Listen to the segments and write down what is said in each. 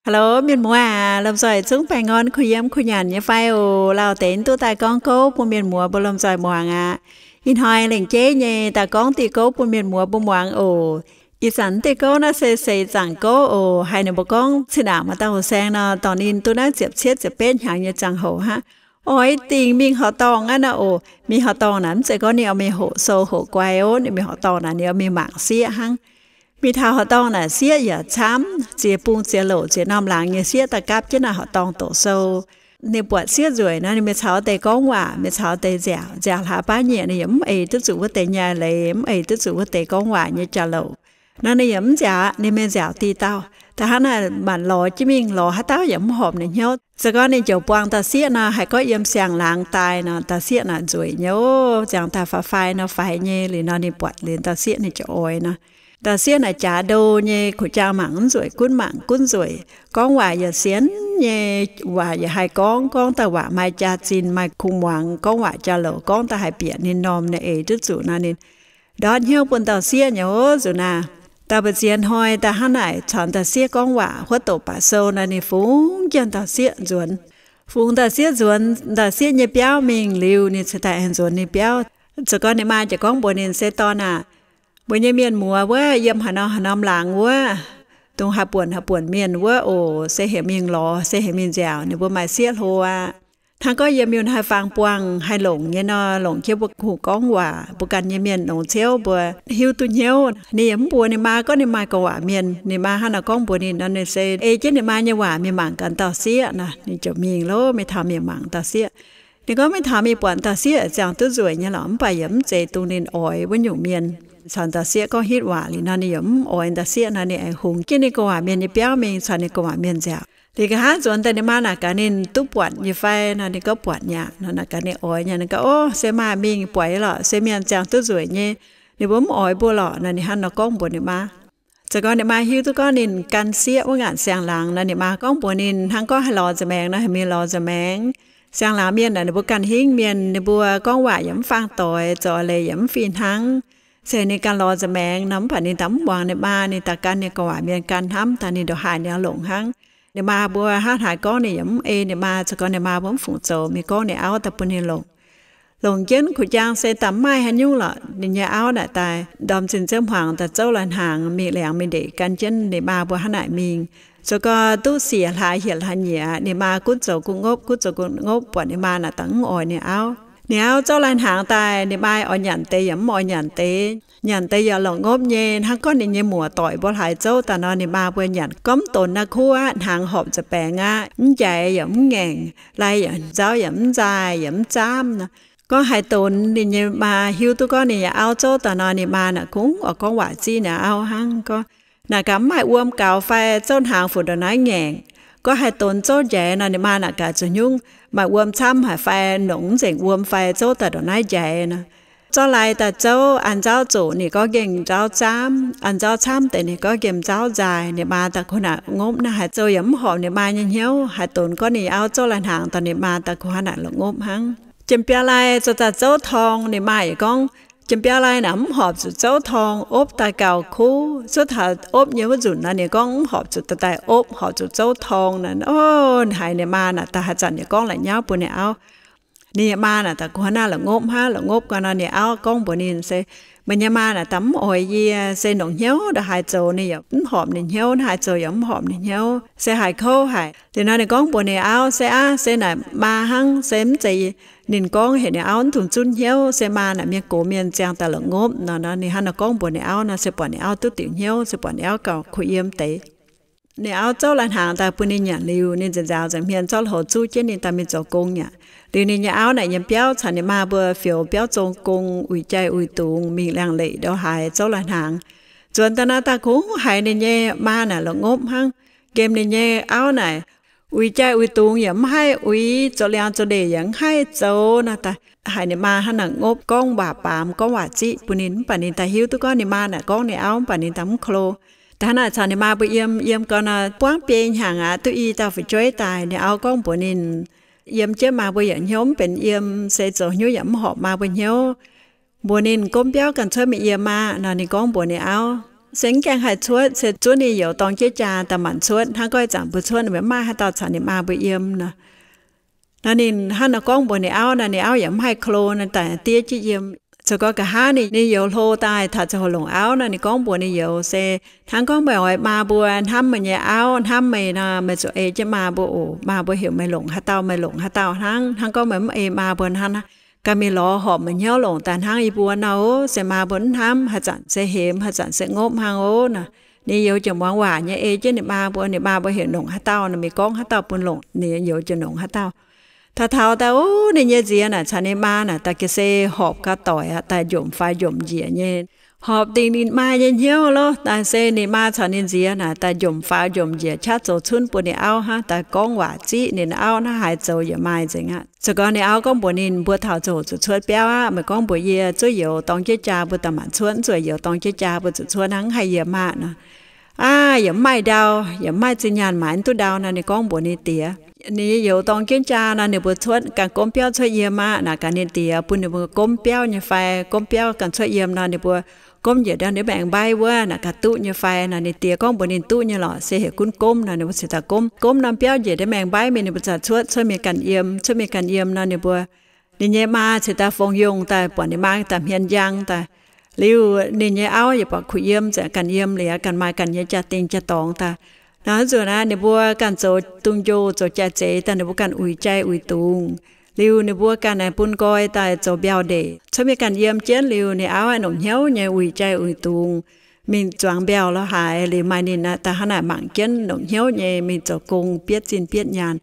Hello mienh muoz aac, lomh nzoih zungv baengh orn kuh yiem kuh nyanc nyei fai oc? Lauh deix duqv daaih gorngv gouv bun mienh muoz mbuo lomh nzoih muangx aqv. Ih hnoi lengc jeiv nyei daaih gorngv diuh gouv bun mienh muoz mbuo muangx oc. Ih zanc diuh gouv naaiv se seix zaangc gouv oc. Haiz ninh mbuo gorngv cin-ndaangc maaih dauh horqc saeng nor, dorh ninh duqv naaiv ziepc cietv ziepc betv hnyangx nyei ziangh hoc hnangv, oix dingc mingh horqc dorngh aqv nor oc. Mingh horqc dorngh naaic mv zeiz gorngv ninh oix mingh hoqc sou hoqc guai ov. Ninh mingh horqc dorngh naaic ninh oix mingh mangc sieqv hnangv. Mingh taux horqc dorngh naaic sieqv yaac camv, ziex bung ziex louc ziex norm laangz nyei sieqv daaih gapv jienv naaic horqc dorngh doqc sou. Ninh buatc sieqv nzueic nor, ninh mingh caux wuov deix gorngv waac, mingh caux wuov deix nziaauc. Nziaauc hlaax baav nyieqc, ninh yaac mv eix duqv zuqc wuov deix nyei leiz, mv eix duqv zuqc wuov deix gorngv waac nyei jauv-louc. Nor ninh yaac mv nziaauc, ninh mingh nziaauc diqc dauh. Da'hnangv naaic manc lorz jienv mingh, lorz haaix dauh yaac mv horpc ninh hnyouv. Se gorngv ninh ziouc buangh dauh sieqv nor, haiz gorngv yiem siang laangz daaih nor, dauh sieqv naaic nzueic nyei oc. Ziangh daaih faix-faix nor, faix nyei. Liuz nor ninh buatc liuz dauh sieqv ninh ziouc oix nor. Dauh sieqv naaic jaax ndo nyei, kuv jaang mangc mv nzueic, gunv mangc gunv nzueic. Gorngv waac yaac sienx nyei, waac yaac haih gorngv, gorngv daaih waac maaih jaax-zinh, maaih kungx muangx, gorngv waac jauv-louc gorngv daaih haih bieqc ninh norm, ninh eix duqv zuqc nor, ninh ndortv hnyouv bun dauh sieqv nyei oc. Nzunc naaic, dauh mbu'ziex hnoi daaih hnangv naaic caux dauh sieqv gorngv waac, huotv doqc baac sou nor, ninh fungx jienv dauh sieqv nzuonx. Fungx dauh sieqv nzuonx, dauh sieqv nyei biauv mingh liuz, ninh cingx daaih aengx nzuonx ninh biauv. Ziouc gorngv ninh maa ziouc gorngv mbuox ninh, Se dorn aah, mbuo nyei mienh muoz wuov, yiem haaix norm haaix norm laangz wuov, dongh haaix buonc haaix buonc mienh wuov oc, se heuc mingh lorz, se heuc mingh nziaauc, ninh mbuo maaih sieqv hlo aqv. Hnangv gorngv yiem yun haih fangx buangh haih longc nyei nor, longc jienv mbuo kungx gorngv waac, mbuo ganh nyei mienh longc ciouv mbuo hiuv duqv hnyouv. Ninh yaac mv mbuox ninh maa gorngv ninh maaih gorngv waac mienh. Ninh maa hnangv naaic gorngv mbuox ninh nor, ninh se ei jienv ninh maa nyei waac mingh mangc gaax dauh sieqv nor. Ninh ziouc mingh lov, mingh taux mingh mangc dauh sieqv. Ninh gorngv mingh taux mingh buatc dauh sieqv ziangh duqv nzueic nyei lorqc, mv baac yaac mv zeiz dongh ninh oix wuov nyungc mienh. Caux dauh sieqv gorngv hitv waac liuz nor, ninh yaac mv oix dauh sieqv nor, ninh aengx hungx jienv ninh gorngv waac mienh nyei biauv mingh caux ninh gorngv waac mienh nziaauc. Liuz nqa'haav nzuonx daaih ninh maa naaic gaax ninh duqv buatc nyei fai nor, ninh gorngv buatc nyei aqv. Naaic gaax ninh oix nyei, ninh gorngv, Ov, se maaih mingh buatc lorqc, se mienh ziangh duqv nzueic nyei, ninh mbuo mv oix mbuo lorqc nor. Ninh hnangv nor gorngv mbuox ninh maa. Ziouc gorngv ninh maa hiuv duqv gorngv ninh gan sieqv wuov ngaanc siang-laangz nor, ninh maa gorngv mbuox ninh, hnangv gorngv haih lorz nza'maengx nor, haih mingh lorz nza'maengx. Siang-laangz mienh naaic ninh mbuo ganh hingv mienh, ninh mbuo gorngv waac yaac mv faang doix, zoux leiz yaac mv fih hnangv. Se ninh ganh lorz nza'maengx nor, mv baac ninh daaih mv muangx ninh maa, ninh daaih gan ninh gorngv waac mienh gan hnamv daaih, ninh ndongc haaix ninh oix longc hnangv. Ninh maa mbuo hnangv haaix gorngv ninh yaac mv ei ninh maa. Ziouc gorngv ninh maa mbuo mv fungc zoux, mingh gorngv ninh auv daaih bun ninh longc. Longc jienv kuv jaang se daaih mv maaih haaix nyungc lorqc. Ninh nyei auv naaic daaih ndorm zinh ziouv hmuangx daaih zouv lai-hnaangx mingh liangx mingh ndeic gan jienv ninh maa mbuo hnangv naaic mingh. Ziouc gorngv duqv siec hlaax hietc hlaax nyei aqv, ninh maa gunv zoux gunv ngopv, gunv zoux gunv ngopv, buatc ninh maa naaic daaih mv oix ninh auv. Ninh auv zouv lai-hnaangx daaih, ninh maa oix nyanc deix yaac mv oix nyanc deix. Nyanc deix yaac la'ngopv nyei, hnangv gorngv ninh nyei muoc doic mbuo hlaaix zouv daaih nor, ninh maa mbuo nyanc gorngv mv donx naaiv kuv aqv, hnaangx horpc nza'baengx aqv, mv njaix yaac mv ngaengc, lai yaac nzauv yaac mv nzaaih yaac mv zaamv nor. Gorngv haaix donx ninh nyei maa hiuv duqv gorngv ninh nyei auv zouv daaih nor, ninh maa naaic kungx oix gorngv waac ziqv ninh auv hnangv. Gorngv naaic gaax mv maaih wuom gaux fai zouv hnaangx funx ndongc naaiv ngaengc. Gorngv haaix donx zouv njaix nor, ninh maa naaic gaax zuqc nyungc maaih wuom camv haic fai nongc mv nzengc wuom fai zouv daaih ndongc naaiv njaix nor. Zorqv lai daaih zouv, an nzauv zoqc ninh gorngv nqemh nzauv zaamv, an nzauv camv deix ninh gorngv nqemh nzauv nzaaih. Ninh maa daaih kuh naaic ngopv naaiv haaix zoux yaac mv horpc ninh maa nyei hnyouv. Haaix donx gorngv ninh auv zouv lai-hnaangx daaih, ninh maa daaih kuh hnangv naaic la'ngopv hnangv. Jiem biauv lai zoux daaih zouv torng, ninh maa yaac gorngv, jiem biauv lai naaic mv horpc zuqc zouv torng, opv daaih gauh kuv. Cuotv taux opv nyei wuov nzunc nor, ninh gorngv mv horpc zuqc daaih daaih opv, horpc zuqc zouv torng nor. Ov, haiz ninh maa naaic daaih haaix zanc yaac gorngv la'nyauv bun ninh auv. Ninh nyei maa naaic daaih kuh hnangv naaic la'ngopv hnangv. La'ngopv gau nor, ninh auv gorngv mbuox ninh se, meih nyei maa naaic daaih mv oix yie, se longc hnyouv ndongc haaix zoux ninh yaac mv horpc ninh hnyouv, hnangv haaix zoux yaac mv horpc ninh hnyouv. Se haiz kouv haic. Liuz nor ninh gorngv mbuox ninh auv se, Aav, se naaic maa hnangv, se mv zeiz ninh gorngv heuc ninh auv mv dungx zunv hnyouv. Se maa naaic mienh gox mienh ziangh daaih la'ngopv nor. Nor ninh hnangv nor gorngv mbuox ninh auv nor, se buatc ninh auv duqv diuc hnyouv, se buatc ninh auv gauh kuh yiem deix. Ninh auv zouv lai-hnaangx daaih bun ninh nyanc liuz, ninh nzaaux nzaaux nzengc hmien zorqv lui-houx zuqv jienv ninh daaih mingh zoux gong aqv. Liuz ninh nyei auv naaic yiem biauv caux ninh maa mbuo fioux biauv zong gong, uix jai uix dungz, mingh liangx-leic ndongc haaix zouv lai-hnaangx. Nzuonx daaih naaic daaih kungx haiz ninh nyei maa naaic la'ngopv hnangv. Nqemh ninh nyei auv naaic, uix jai uix dungz yaac mv haih uix, zoux liangx zoux ndeic yaac mv haih zoux nor. Daaih haiz ninh maa hnangv naaic ngopv, gorngv waac baamz, gorngv waac ziqv bun ninh. Mv baac ninh daaih hiuv duqv gorngv ninh maa naaic gorngv ninh auv, mv baac ninh daaih mv klo. Daaih hnangv naaic caux ninh maa mbuo yiem, yiem gau nor, buangv biei hnyangx aqv, duqv i dauh fu'jueiv daaih. Ninh auv gorngv mbuox ninh, Yiem jienv maa mbuo yaac hnyouv mv benx yiem, se zoux hnyouv yaac mv horpc maa mbuo hnyouv. Mbuox ninh gomv biauv ganh cuotv mingh yiem aqv nor. Ninh gorngv mbuox ninh auv, se mv gaengh haih cuotv, se zuov ninh youz dorng jienv jaa daaih manc cuotv. Hnangv gorngv ih zanc mbuo cuotv, ninh mbuo mv maaih haaix dauh caux ninh maa mbuo yiem nor. Nor ninh hnangv nor gorngv mbuox ninh auv nor, ninh auv yaac mv haih klo nor, daaih diev jienv yiem. Zoux gau nqa'haav ninh, ninh youz hlo daaih taux ziangh hoc longc auv nor, ninh gorngv mbuox ninh youz se, hnangv gorngv meih oix maa mbuo hnamv meih nyei auv, hnamv meih nor, meih zuqc ei jienv maa mbuo oc. Maa mbuo heuc meih longc haaix dauh, meih longc haaix dauh hnangv. Hnangv gorngv meih mv ei maa mbuo hnangv, ganh mingh lorz horpc meih hnyouv longc daaih hnangv yie mbuo nor oc. Se maa mbuo mv hnamv, haaix zanc se hemx, haaix zanc se ngopv hnangv oc nor. Ninh youz ziouc muangx waac nyei ei jienv ninh maa mbuo. Ninh maa mbuo heuc longc haaix dauh nor, mingh gorngv haaix dauh bun longc, ninh youz ziouc longc haaix dauh. Taux taux daaih, o, ninh nyei nziex naaic caux ninh maa naaic daaih ga'sie horpc gau doic aqv, daaih njomc faaux njomc njiec nyei. Horpc dingc ninh maa nyei hnyouv loh. Daaih se ninh maa caux ninh nziex naaic daaih njomc faaux njomc njiec qaqv zoux cunv bun ninh auv hnangv, daaih gorngv waac ziqv ninh auv hnangv, haaix zoux yaac maaih nzengc aqv. Zoux gau ninh auv gorngv mbuox ninh, mbuo taux ziangh hoc zuqc cuotv biauv aqv. Meih gorngv mbuox yie zuov youz dorng jienv jaa mbuo daaih manc cuotv, mv zuqc youz dorng jienv jaa mbuo zuqc cuotv hnangv, mv haih yiem aqv nor. Aav, yaac mv maaih ndau, yaac mv maaih zinh nyaanh maaiz mv duqv ndau nor, ninh gorngv mbuox ninh diex, ninh nyei youz dorng jienv jaa nor, ninh mbuo cuotv ganh gomv biauv cuotv yiem aqv naaic, gaax ninh diex bun ninh mbuo gomv biauv nyei fai, gomv biauv ganh cuotv yiem nor, ninh mbuo gomv njiec ndau ndiev maengx mbaiv wuov naaic, gaax duqv nyei fai nor. Ninh diex gorngv mbuox ninh duqv nyei lorqc, se heuc gunv gomv nor, ninh mbuo cingx daaih gomv. Gomv norm biauv njiec ndiev maengx mbaiv mingh, ninh mbuo ziouc cuotv, cuotv mingh ganh yiem. Cuotv mingh ganh yiem nor, ninh mbuo, ninh nyei maa cingx daaih fongx yongh daaih buatc ninh maa daaih hmien njang daaih. Liuz ninh nyei auv yaac buatc kuh yiem, ziouc ganh yiem liuz, ganh maaih ganh nyei jaa-dingh jaa-dorngx daaih. Nor haaix zanc naaic ninh mbuo ganh zoux dungz-njoh zoux jai-zeiz daaih, ninh mbuo ganh uix jai uix dungz. Liuz ninh mbuo ganh aengx bun nqoi daaih zoux mbiauh ndeic. Cuotv mingh ganh yiem jienv liuz, ninh auv aengx longc hnyouv nyei uix jai uix dungz, mingh zuangx mbiauh lorz haaix. Liuz maaih ninh daaih hnangv naaic mangc jienv longc hnyouv nyei mingh zoux gong bietv zinh bietv nyaanh.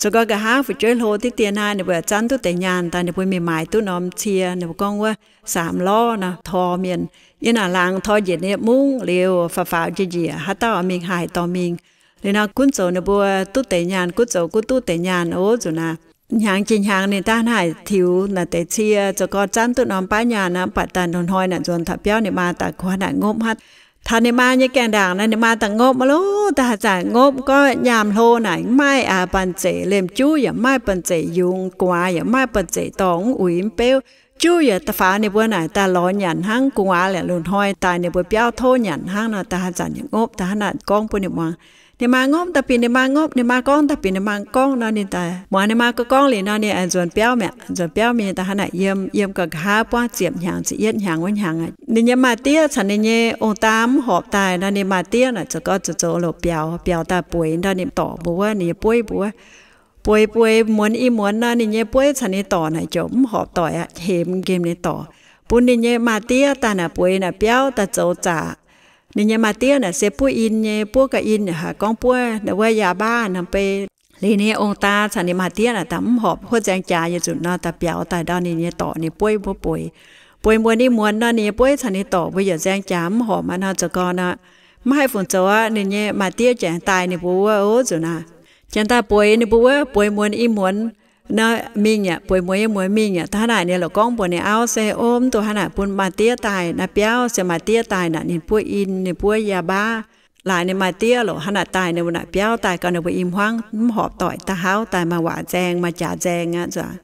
Zoux gau nqa'haav fu'jueiv hlo diqv dien naaic, ninh mbuo zanv duqv deix nyaanh daaih, ninh mbuo mingh maaiz duqv norm cie, ninh mbuo gorngv wuov saam lorv nor, tor mienh yiem naaic laangz tor njiec nyei mungv liuz, faaux faaux njiec njiec, haaix dauh mingh haaix dorh mingh. Liuz nor gunv zoux ninh mbuo duqv deix nyaanh, gunv zoux gunv duqv deix nyaanh oc. Nzunc naaic hnyangx jiex hnyangx ninh daaih hnangv naaic tiux naaic deix cie, zoux gau zanv duqv norm baav nyaanh aqv, mv baac daaih hnoi-hnoi naaic nzuonx taux biauv ninh maa daaih kungx hnangv naaic ngopv haic. Taux ninh maa nyei gaengh ndaangc naaic, ninh maa daaih ngopv maiv lorqc, daaih haaix zanc ngopv gorngv nyaam hlo naaic mv maaih banh zeic, liemh juv yaac mv maaih banh zeic yungz, gu'nguaaz yaac mv maaih banh zeic dorh, mv uix mv beuv. Juv yaac da'faaux ninh mbuo naaic daaih lorz nyanc hnangv, gu'nguaaz liemh lungh hnoi daaih ninh mbuo biauv tov nyanc hnangv nor, daaih haaix zanc yaac ngopv daaih hnangv naaic gorngv bun ninh muangx. Ninh maa ngopv daaih bieqc ninh maa ngopv, ninh maa gorngv daaih bieqc ninh maa gorngv nor, ninh daaih muangx ninh maa gorngv gorngv liuz nor, ninh aengx nzuonx biauv mi'aqv. Nzuonx biauv mingh daaih hnangv naaic yiem, yiem gau nqa'haav buangv ziepc hnyangx ziepc yietv hnyangx wuov hnyangx aqv, ninh nyei maa-diev caux ninh nyei ong-daa mv horpc daaih nor, ninh maa-diev naaic zoux gau zoux zoux loc biaux, biaux daaih bueix ndau ninh dorc mbuo wuov, ninh nyei bueiv mbuo wuov. Bueix bueix muonz i muonz nor, ninh nyei bueiv caux ninh dorc naaic ziouc mv horpc doic aqv, hemx nqemh ninh dorc. Bun ninh nyei maa-diev daaih naaic bueix naaic biauv daaih zoux zaqc. Ninh nyei maa-diev naaic se buov in nyei, buov ga'in, haaix gorngv buov naaic wuov yaac mbaav norm bei. Liuz ninh nyei ong-daa caux ninh maa-diev naaic daaih mv horpc, huotv nzaeng jaax yietc nzunc nor daaih biaux daaih ndau ninh nyei dorc ninh bueiv mbuo bueix. Bueix muonz i muonz nor, ninh nyei bueiv caux ninh dorc mbuo yaac nzaeng jaax mv horpc aqv nor, zoux gau nor, mv haih fungc zoux aqv. Ninh nyei maa-diev janx daaih ninh mbuo wuov oc nzunc naaic, janx daaih bueix ninh mbuo wuov, bueix muonz i muonz nor mingh aqv, bueix muonz i muonz mingh aqv. Da'hnangv naaic ninh lorqc gorngv mbuox ninh auv se, o, mv duqv hnangv naaic, bun maa-diev daaih naaic biauv, se maa-diev daaih naaic ninh buov in, ninh buov yaac mbaav. Laaix ninh maa-diev lorqc hnangv naaic daaih ninh mbuo naaic biauv daaih gau, ninh mbuo i hmuangv mv horpc doic, da'hauv daaih maaih waac nzaeng, maaih jaax nzaeng aqv nzunc.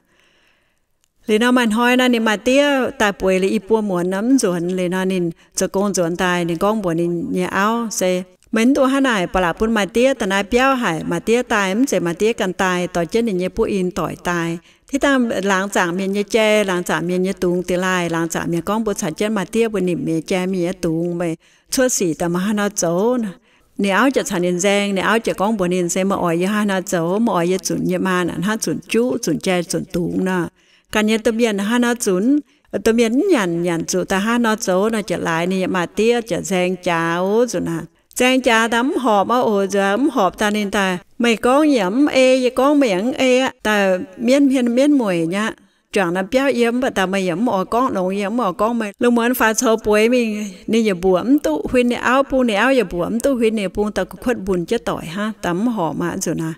Liuz nor maaih hnoi nor ninh maa-diev daaih bueix liuz i buo muonz nor mv nzuonx. Liuz nor ninh zoux gong nzuonx daaih, ninh gorngv mbuox ninh nyei auv se, meih mv duqv hnangv naaic, ba'laqc bun maa-diev daaih naaiv biauv haic. Maa-diev daaih mv zeiz maa-diev ganh daaih, dorh jienv ninh nyei buov in doic daaih. Tiv dangh laangz zaangc mienh nyei jai, laangz zaangc mienh nyei dungz dingx laaih, laangz zaangc mienh gorngv mbuo caux jienv maa-diev mbuo nimc mienh jai mingh nyei dungz, meih cuotv sic daaih meih haaix nor zoux nor. Ninh auv ziouc caux ninh nzaeng, ninh auv ziouc gorngv mbuox ninh se, meih oix yie haaix nor zoux? Meih oix yie zunc yie maa naaic hnangv zunc juv, zunc jai, zunc dungz nor? Ganh nyei domh mienh haaix nor zunc? Domh mienh mv nyanc, nyanc zuqc daaih haaix nor zoux nor? Ziouc laaix ninh nyei maa-diev ziouc nzaeng jaax oc nzunc naaic. Nzaeng jaax daaih mv horpc aqv oc nzunc, mv horpc daaih ninh daaih, meih gorngv yaac mv ei, yie gorngv meih yaac mv ei aqv. Daaih mienv hmien mienv mueic nyei aqv. Juangc naaiv biauv yiem, mv baac daaih meih yaac mv oix gorngv longx, yie mv oix gorngv meih. Lungh muonz faaux coux bueix mingh, ninh yaac mbuoqc mv duqv huin ninh auv bung, ninh auv yaac mbuoqc mv duqv huin ninh bung, daaih kuotv mbunx jienv doic hnangv, daaih mv horpc aqv nzunc naaic.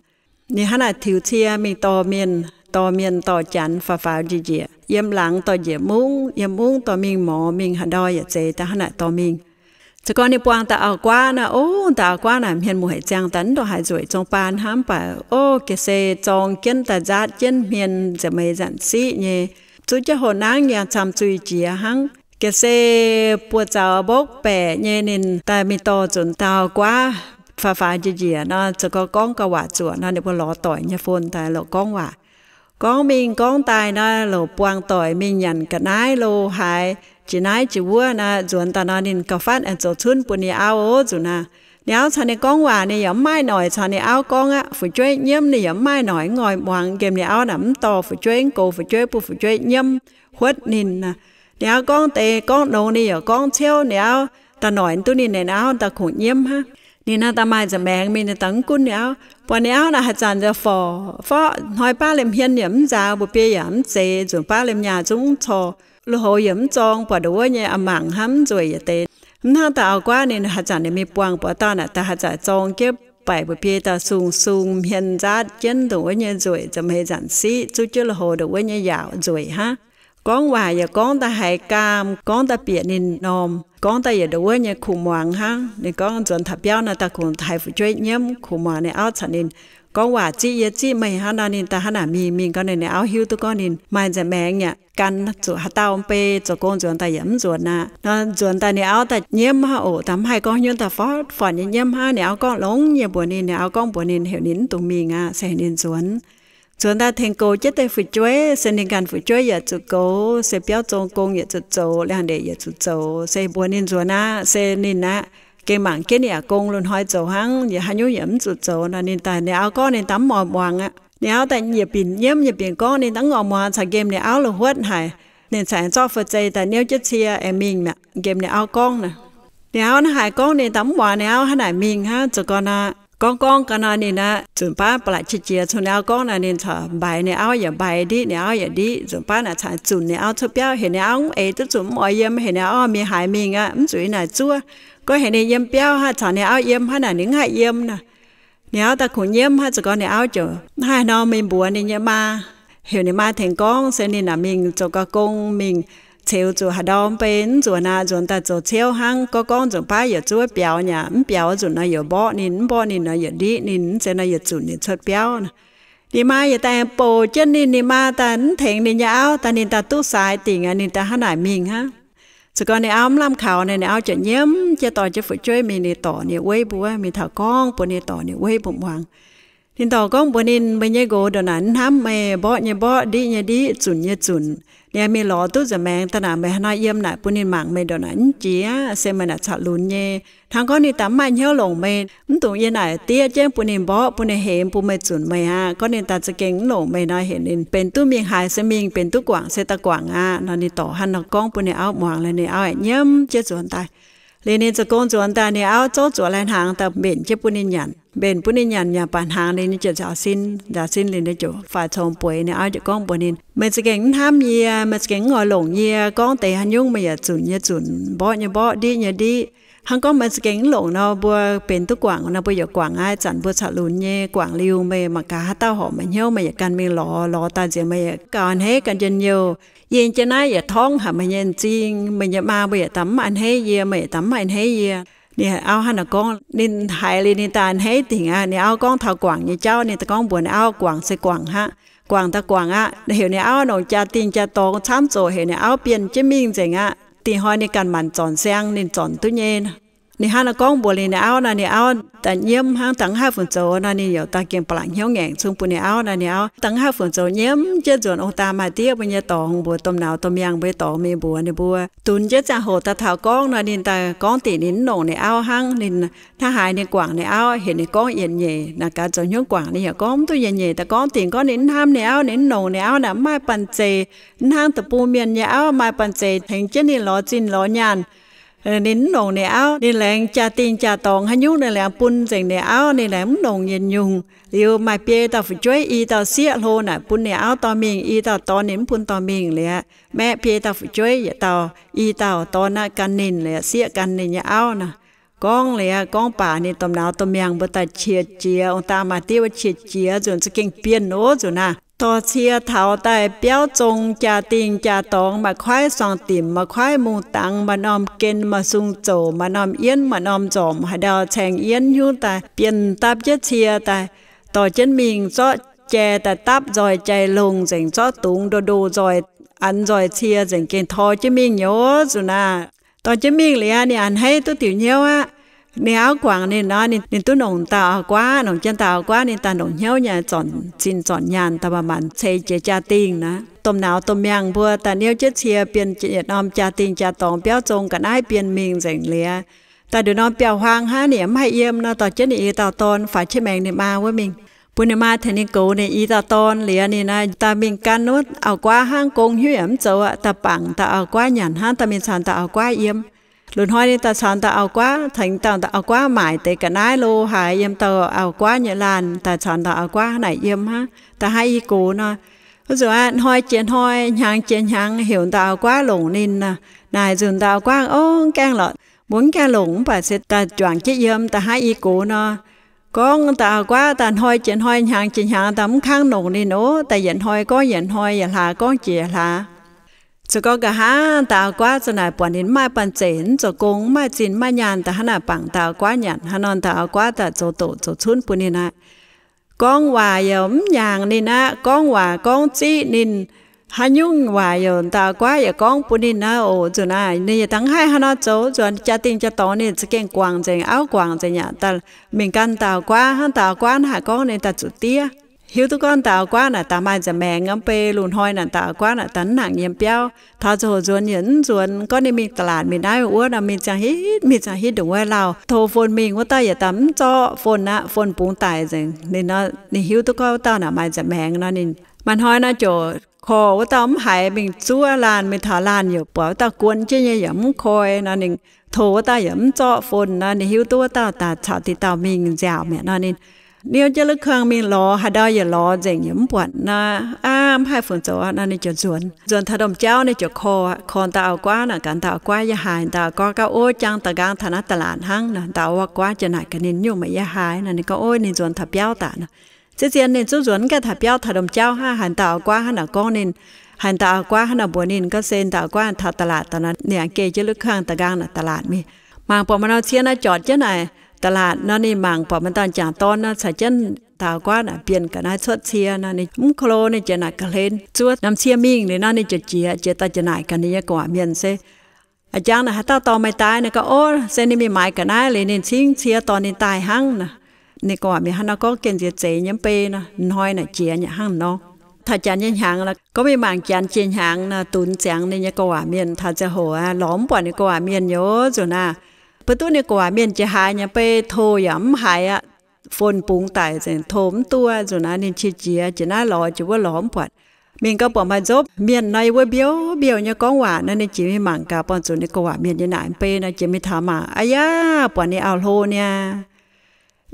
Ninh hnangv naaic tiux cie mingh dorh mienh, dorh mienh dorh janx faaux faaux njiec njiec, yiem laangz dorh njiec mungv, yiem mungv dorh mingh morz, mingh haaix ndau yaac zeiz daaih hnangv naaic dorh mingh. Zoux gau ninh buangh daaih auv-guaav naaic, o, daaih auv-guaav naaic hmien mueic ziangx daaih mv ndongc haaix nzueic zong baan hnangv, mv baac o, ga'sie zorng jienv daaih nzaatv jienv hmien nza'hmien nzanc siqv nyei. Zuqv jienv houx nangv yangh camh zuih jiex hnangv. Ga'sie buoz-zaux mbopv baeqc nyei, ninh daaih mingh dorh nzunc dauh guaav faaux faaux njiec njiec nor, zoux gau gorngv gauh waac zuoqc nor, ninh mbuo lorz doic nyei fon daaih lorz gorngv waac. Gorngv mingh gorngv daaih nor, lorz buangh doic mingh nyanc ga'naaiv lo haaix, jiex naaiv jiex wuov nor, nzuonx daaih nor ninh gauh fatv aengx zoux cunv bun ninh auv oc nzunc naaiv. Ninh auv caux ninh gorngv waac, ninh yaac mv maaih noic caux ninh auv gorngv aqv. Fu'jueiv nyiemv, ninh yaac mv maaih noic, mv oix muangx. Nqemh ninh auv naaic mv dorh fu'jueiv, mv goux fu'jueiv, bun fu'jueiv nyiemv huotv ninh. Ninh auv gorngv deix gorngv nongx, ninh yaac gorngv ciouv. Ninh auv daaih noic duqv ninh, ninh auv daaih kungx nyiemv hnangv. Ninh naaiv daaih maaih nza'maengx mingh, ninh daaih mv gunv ninh auv. Buatc ninh auv naaic haaix zanc nzauh forc forc hnoi baav liemh hmien yaac mv nzaaux, mbu'biei yaac mv zeiz, nzunc baav liemh nyaah zungv mv corc, lui-houx yaac mv zorng, buatc ndongc wuov nyei a'mangc hnangv mv nzueic yaac deix. Mv hnangv daaih auv-guaav ninh haaix zanc ninh mingh buangh buatc dauh naaic daaih haaix zanc zorng jienv baaic mbu'biei daaih sung sung hmien nzaatv jienv ndongc wuov nyei nzueic, za'meix nzanc siqv zuqv jienv lui-houx ndongc wuov nyei yaauc nzueic hnangv. Gorngv waac yaac gorngv daaih haiz gaam, gorngv daaih bieqc ninh m'normh, gorngv daaih yietc ndongc wuov nyei kuv muangx hnangv. Ninh gorngv nzuonx taux biauv nor daaih kungx haiz fu'jueiv nyiemv, kuv muangx ninh auv caux ninh gorngv waac, ziqv yie ziqv meih hnangv nor, ninh daaih hnangv naaic mingh. Mingh gau ninh, ninh auv hiuv duqv gorngv ninh maaih nza'maengx yaac gan zuqc haaix dauh mbei, zoux gong nzuonx daaih yaac mv nzuonx aqv. Nor nzuonx daaih ninh auv daaih nyiemv hnangv oc, daaih mv haih gorngv hnyouv daaih forv-fornc nyei nyiemv hnangv. Ninh auv gorngv longx nyei mbuox ninh, ninh auv gorngv mbuox ninh heuc ninh mv dungx mingh aqv, se heuc ninh nzuonx. Nzuonx daaih tengx goux jienv deix fu'jueiv, se ninh ganh fu'jueiv yaac zuqc goux, se biauv zong gong yaac zuqc zoux, liangx-ndeic yaac zuqc zoux, se mbuox ninh nzuonx aqv, se ninh aqv gengh mangc jienv ninh yaac gong lungh hnoi zoux hnangv, yaac haaix nyungc yaac mv zuqc zoux nor. Ninh daaih, ninh auv gorngv ninh daaih mv oix muangx aqv. Ninh auv daaih yietc binc nyiemv yietc binc gorngv ninh daaih mv oix muangx, caux nqemh ninh auv la'huotv haic. Ninh cingx zorqv fai zei daaih niouv jienv cie aengx mingh mi'aqv, nqemh ninh auv gorngv naaic. Ninh auv naaiv haaix gorngv ninh daaih mv muangx, ninh auv hnangv naaic mingh hnangv. Zoux gau nor, gorngv gorngv gau nor ninh aqv, nzunc baav ba'laqc qiex jiez cong ninh auv gorngv naaic, ninh caux mbaix ninh auv yaac mbaix, ndiqv ninh auv yaac ndiqv. Nzunc baav naaic cingx zunc ninh auv cuotv biauv, heuc ninh auv mv eix duqv zunc, mv oix yiem, heuc ninh auv mingh haaix mingh aqv, mv zuqc yiem naaic zuov. Gorngv heuc ninh yiem biauv hnangv, caux ninh auv yiem hnangv naaic ninh mv haih yiem nor. Ninh auv daaih kungx nyiemv hnangv. Zoux gau ninh auv ziouc hnangv haaix nor mingh mbuox ninh nyei maa, heuc ninh maa tengx gorngv, se ninh naaic mingh zoux gau gong mingh ceux zuqc haaix ndau mbei mv nzuonx aqv, nzuonx daaih zoux ciouv hnangv. Gorngv gorngv nzunc baav yaac zuov biaux, yaac mv biaux nzunc nor yaac mborqv ninh, mv mborqv ninh nor yaac ndiqv ninh, mv zeiz nor yaac zunc ninh cuotv biauv nor. Ninh maa yaac daaih bouc jienv ninh, ninh maa daaih mv tengx ninh nyei auv, daaih ninh daaih duqv saaix dingc aqv, ninh daaih hnangv naaic mingh hnangv. Zoux gau ninh auv mv lamh kaux nor, ninh auv ziouc nyiemv jienv dorh jienv fu'jueiv mingh, ninh dorc ninh weiv mbuo, mingh taux gorngv bun ninh dorc ninh weiv mbuo muangx. Ninh dorc gorngv mbuox ninh, meih nyei nqox ndongc naaic mv hnamv meih, mborqv nyei mborqv, ndiqv nyei ndiqv, zunc nyei zunc. Ninh mingh lorz duqv nza'maengx daaih naaic, meih hnangv nor yiem naaic bun ninh mangc meih ndongc naaic mv jiex, se meih naaic caqv lunx nyei. Hnangv gorngv ninh daaih mv maaih hnyouv longc meih, mv dungx yiem naaic diev jienv bun ninh mborqv, bun ninh hemx, bun meih zunc meih aqv. Gorngv ninh daaih za'gengh mv longc meih nor, heuc ninh benx duqv mingh haaix se mingh, benx duqv guangc se daaih guangc aqv nor. Ninh dorc hnangv nor gorngv bun ninh auv muangx liuz, ninh auv aengx nyiemv jienv nzuonx daaih. Liuz ninh zoux gong nzuonx daaih, ninh auv zouv zuoqc lai-hnaangx daaih mbenc jienv bun ninh nyanc. Mbenc bun ninh nyanc, nyanc baac hnaangx liuz ninh ziouc nzaaux sin. Nzaaux sin liuz ninh ziouc faix cong bueix. Ninh auv ziouc gorngv mbuox ninh, meih za'gengh mv hnamv yie, meih za'gengh mv oix longc yie. Gorngv deix haaix nyungc meih yaac zunc nyei zunc, mborqv nyei mborqv, ndiqv nyei ndiqv. Hnangv gorngv meih za'gengh mv longc nor, mbuo benx duqv guangc nor, mbuo yaac guangc aqv. Ih zanc mbuo caqv lunx nyei, guangc liuz meih mangc gaax haaix dauh horpc meih hnyouv, meih yaac ganh mingh lorz. Lorz daaih nziex meih yaac gauh a'hneiv ganh njien-youh. Yie nyei jienv naaiv yaac torngv haic meih nyei m'zing, meih nyei maa mbuo yaac daaih mv a'hneiv yie, meih yaac daaih mv a'hneiv yie. Ninh auv hnangv naaic gorngv, ninh haiz liuz ninh daaih a'hneiv dingc aqv. Ninh auv gorngv taux guangc nyei jauv, ninh daaih gorngv mbuox ninh auv, guangc se guangc aqv. Guangc daaih guangc aqv. Heuc ninh auv longc jaa-dingh jaa-dorngx camv zoqc, heuc ninh auv bienh jienv mingh nzengc aqv. Dingc hnoi ninh ganh maanc zornc siang ninh zornc duqv nyei. Ninh hnangv naaic gorngv mbuox liuz ninh auv nor, ninh auv daaih nyiemv hnangv, dangh mv haih fungc zoux nor, ninh yaac daaih gengh ba'laqc hnyouv ngaengc cun bun ninh auv nor. Ninh auv dangh mv haih fungc zoux, nyiemv jienv nzuonx ong-daa maa-diev mbuo nyei dorngx, mbuox domh nauz domh miangh mbuo nyei dorngx mingh mbuox ninh mbuo, dunx jienv ziangh hoc daaih taux gorngv nor, ninh daaih gorngv dingc ninh mv longc ninh auv hnangv. Ninh hnangv haaix ninh guangc ninh auv, heuc ninh gorngv yietc nyeic. Naaic gaax zoux hnyouv guangc ninh yaac gorngv mv duqv yietc nyeic. Daaih gorngv dingc gorngv ninh mv hnamv ninh auv, ninh mv longc ninh auv naaic mv maaih banh zeic. Mv hnangv deic-bung mienh nyei auv maaih banh zeic tengx jienv ninh lorz zinh lorz nyaanh. Ninh mv longc ninh auv, ninh laengz jaa-dingh jaa-dorngx haaix nyungc ninh laengz bun nzengc ninh auv, ninh laengz mv longc yietc nyungc. Liuz maaih biei dauh fu'jueiv, i dauh sieqv hlo naaic bun ninh auv dorh mingh, i dauh dorn ninh mv bun dorh mingh liuz, maeqv biei dauh fu'jueiv yietc dauh, i dauh dorn aqv gan ninh liuz, sieqv gan ninh nyei auv nor. Gorngv liuz, gorngv baac ninh domh nauz domh miangh mbuo daaih qiex jiez, ong-daa maa-diev wuov qiex jiez nzunc, za'gengh bienh oc nzunc naaic. Dorh cie taux daaih biauv zong jaa-dingh jaa-dorngx, maaih kuaaiv suang-dimc, maaih kuaaiv mungh dangx, maaih norm gen, maaih sung zouc, maaih norm yienv, maaih norm nzormc, haaix ndau caeng yienv hnyouv daaih bienh dapv jienv cie daaih, dorh jienv mingh zorqv jai daaih dapv nzoih jai longh nzengc, zorqv dungz ndo ndo nzoih an nzoih cie nzengc, gengh tor jienv mingh nyei oc. Zuqc naaic dorh jienv mingh liuz, ninh a'hneiv duqv diuc hnyouv aqv. Ninh auv guangc ninh nor, ninh duqv nongc dauh auv-guaav, nongc jienv dauh auv-guaav, ninh daaih nongc hnyouv nyei, zornc zinh zornc nyaanh daaih manc-manc ceix jiez jaa-dingh naaic, domh nauz domh miangh mbuo daaih niouv jienv cie, bienh yietc norm jaa-dingh jaa-dorngx biauv zong ga'naaiv bienh mingh nzengc liuz, daaih nduqc norm biauv-huaang hnangv, ninh mv haih yiem nor, dorh jienv ninh i dauh dorn faix qiex maengx ninh maa wuov mingh, bun ninh maa tengx ninh goux ninh i dauh dorn liuz, ninh naaic daaih mingh gan wuov auv-guaav hnangv, gong hnyouv yaac mv zoux aqv, daaih bangc dauh auv-guaav nyanc hnangv, daaih mingh caux dauh auv-guaav yiem. Lungh hnoi ninh daaih caux dauh auv-guaav, tengx dauh auv-guaav maaic deix ga'naaiv lo haaix, yiem dauh auv-guaav nyei laanh, daaih caux dauh auv-guaav naaic yiem hnangv, da'haav i gox nor. Wuov nzunc aqv, hnoi jiex hnoi, hnyangx jiex hnyangx, heuc dauh auv-guaav longc ninh naaic, nzunc dauh auv-guaav, Ov, mv gaengh lorqc, mbuo mv gaengh longc, mv baac se daaih juangc jienv yiem, da'haav i gox nor. Gorngv dauh auv-guaav daaih hnoi jiex hnoi, hnyangx jiex hnyangx, daaih mv kangv longc ninh ov, daaih yietc hnoi gorngv yietc hnoi, yietc hlaax gorngv jiex yietc hlaax. Zoux gau nqa'haav dauh auv-guaav za'naaic buatc ninh mv maaih banh zeic, mv zoux gong, mv maaih zinh mv maaih nyaanh, da'haav naaic bangc dauh auv-guaav nyanc hnangv nor, dauh auv-guaav daaih zoux doqc zoux cunv bun ninh aqv. Gorngv waac yaac mv nyaangc ninh aqv, gorngv waac gorngv ziqv ninh, haaix nyungc waac yaac dauh auv-guaav yaac gorngv bun ninh aqv oc. Nzunc naaic ninh yaac dangh haih haaix nor zoux, nzuonx jaa-dingh jaa-dorngx ninh za'gengh guangc nzengc, auv guangc nzengc yaac daaih mingh gan dauh auv-guaav hnangv, dauh auv-guaav naaic gorngv ninh daaih zuqc diev. Hiuv duqv gorngv dauh auv-guaav naaic daaih maaih nza'maengx aqv, beiv lungh hnoi naaic dauh auv-guaav naaic daaih mv nangc yiem biauv, taux ziangh hoc nzuonx yaac mv nzuonx, gorngv ninh mingh da'laatc mingh naaiv mingh wuov nor, mingh ziangh hitv mingh ziangh hitv ndongc wuov lauh, tov phone mingh wuov dauh yaac daaih mv zorqv phone aqv, phone bungx daic nzengc. Ninh nor ninh hiuv duqv gorngv wuov dauh naaic maaih nza'maengx nor, ninh maaih hnoi nor ziouc korv wuov dauh mv haiz, mingh zuov laanh, mingh taux laanh yaac buatc wuov dauh guon jienv nyei yaac mv koi nor, ninh tov wuov dauh yaac mv zorqv phone nor, ninh hiuv duqv wuov dauh daaih caux diqc dauh mingh nziaauc mi'aqv nor, ninh niouv jienv lutv kang mingh lorz, haaix ndau yaac lorz nzengc yaac mv buatc nor, aav, mv haih fungc zoux nor, ninh ziouc nzuonx. Nzuonx taux domh jauv ninh ziouc korv, korv dauh auv-guaav naaic, gaax dauh auv-guaav, Yie haiz. Dauh auv-guaav gorngv, Ov, jang da'nqaang taux naaiv da'laatc hnangv nor. Dauh auv-guaav ziouc naaic gaax ninh, Nyungc meih yie haiz nor. Ninh gorngv, Ov, ninh nzuonx taux biauv daaih nor. Ziouc zien ninh zungv nzuonx gaengh taux biauv, taux domh jauv hnangv, haiz dauh auv-guaav hnangv naaic gorngv ninh, haiz dauh auv-guaav hnangv naaic mbuox ninh, gorngv se dauh auv-guaav taux da'laatc daaih nor, ninh aengx geh jienv lutv kang da'nqaang naaic da'laatc mingh. Mangc buatc maaih norm cie naaiv jortc jienv naaic da'laatc nor, ninh mangc buatc maaih dauh jangc dorn nor caux jienv dauh auv-guaav naaic bienh ga'naaiv cuotv cie nor, ninh mv ko lo ninh ziouc naaic ga'hlen zuov norm cie mingh liuz nor, ninh ziouc jiex, jiex daaih ziouc naaic gaax ninh nyei gu'nguaaic mienh se, A'jangv naaic haaix dauh dorh meih daaih? Ninh gorngv, Ov, se ninh mingh maaiz ga'naaiv liuz ninh cingv cie dorh ninh daaih hnangv nor. Ninh gu'nguaaic mienh hnangv nor gorngv gengh nziex zeiz nyei, mv bei nor, hnoi naaic jiex nyei hnangv nor. Taux janx nyei hnyangx nor, gorngv mingh mangc janx jiex hnyangx nor, dunx ziangx ninh nyei gu'nguaaic mienh. Taux ziangh hoc aqv, lorz mv buatc ninh gu'nguaaic mienh nyei oc. Nzunc naaic, mbuo duqv ninh gu'nguaaic mienh jiex haaix nyei, mv bei tov yaac mv haiz aqv. Phone bungx daic nzengc, tov mv duqv. Nzunc naaiv ninh qiex jiez, jiex naaiv lorz jiex wuov lorz mv buatc. Mingh gau buatc maaih nzopv mienh nor, yiem wuov mbiouv mbiouh nyei gorngv waac nor, ninh jiex mingh mangc gaax, buangh zuqc ninh gu'nguaaic mienh nyei naaic, mv bei nor, jiex mingh taux mangc, aa yaac buatc ninh auv-hlo niaa.